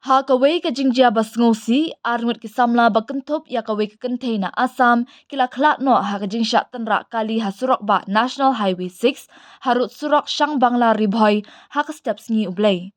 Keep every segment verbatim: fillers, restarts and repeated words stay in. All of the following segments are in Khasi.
Ha kawei ka jingjia ba sngewsih, arngut ki samla ba kynthup ïa kawei ka kynthei na Assam ki la khlad noh ha ka jingshah tynrah kali ha surok bah National Highway six, harud surok Shangbangla Ri Bhoi, ha ka step sngi U Blei.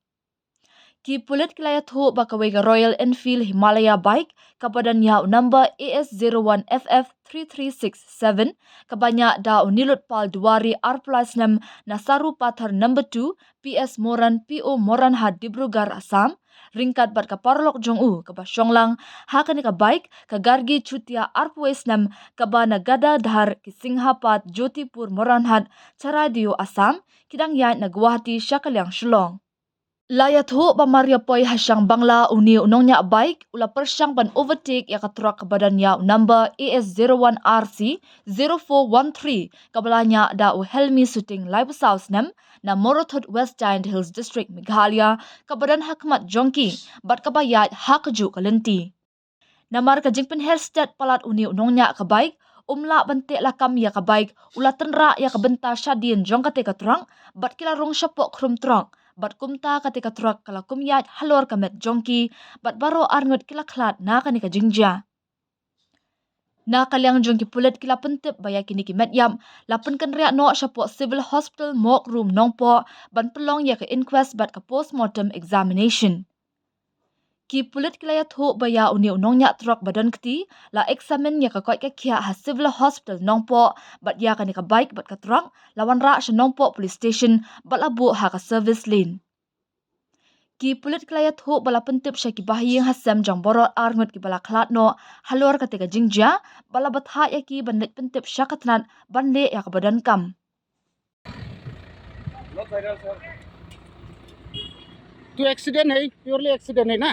Ki pulit ki la ïathuh ba kawei ka Royal Enfield Himalaya bike kaba don ïa u number A S zero one F F three three six seven, kaba ñiah da u Nilotpal Duari, arphew lai snem, na Sarupathar number two, P S Moran, P O Moranhat, Dibrugarh, Assam, ryngkat bad ka paralok jong u kaba shong lang ha kane ka bike, ka Gargi Chutia, arphew wei snem, kaba na Gadadhar Ki Singhapat, Jyotipur Moranhat, Charaideo, Assam, ki dang ïaid na Guwahati sha ka liang Shillong. La ïathuh ba mar ïa poi ha Shangbangla, une u nongñiah bike u la pyrshang ban overtake ïa ka truck kaba don ïa u number A S zero one R C zero four one three, kaba la ñiah da u Helmi Suting, laiphew saw snem, na Morothut, West Jaintia Hills District, Meghalaya, kaba don ha khmat jong ki bad kaba ïaid ha kajuh ka lynti. Namar ka jingpynher stet palat, une u nongñiah ka bike um lah ban teh lakam ïa ka bike, u la tynrah ïa ka bynta shadien jong kata ka truck bad ki la rung shapoh khrum truck, bad kumta kata ka truck ka la kum ïaid halor ka met jong ki, bad baroh arngut ki la khlad na kane ka jingjia. Na ka liang jong ki pulit, ki la pyntip ba ïa kine ki met ïap la pynkynriah noh shapoh Civil Hospital Morgue Room, Nongpoh, ban pynlong ïa ka inquest bad ka postmortem examination. Ki pulit ki la ïathuh ba ïa une u nongñiah truck ba don kti la examine ïa ka koit ka khiah ha Civil Hospital Nongpoh, bad ïa kane ka bike bad ka truck la wanrah sha Nongpoh Police Station bad la buh ha ka service lane. Ki pulit ki la ïathuh ba la pyntip sha ki bahaïing hasem jong baroh arngut kiba la khlad noh halor kata ka jingjia, bad la bthah ïa ki ban leit pyntip sha ka tnat ban leh ïa kaba donkam. तो एक्सीडेंट है, प्योरली एक्सीडेंट है ना।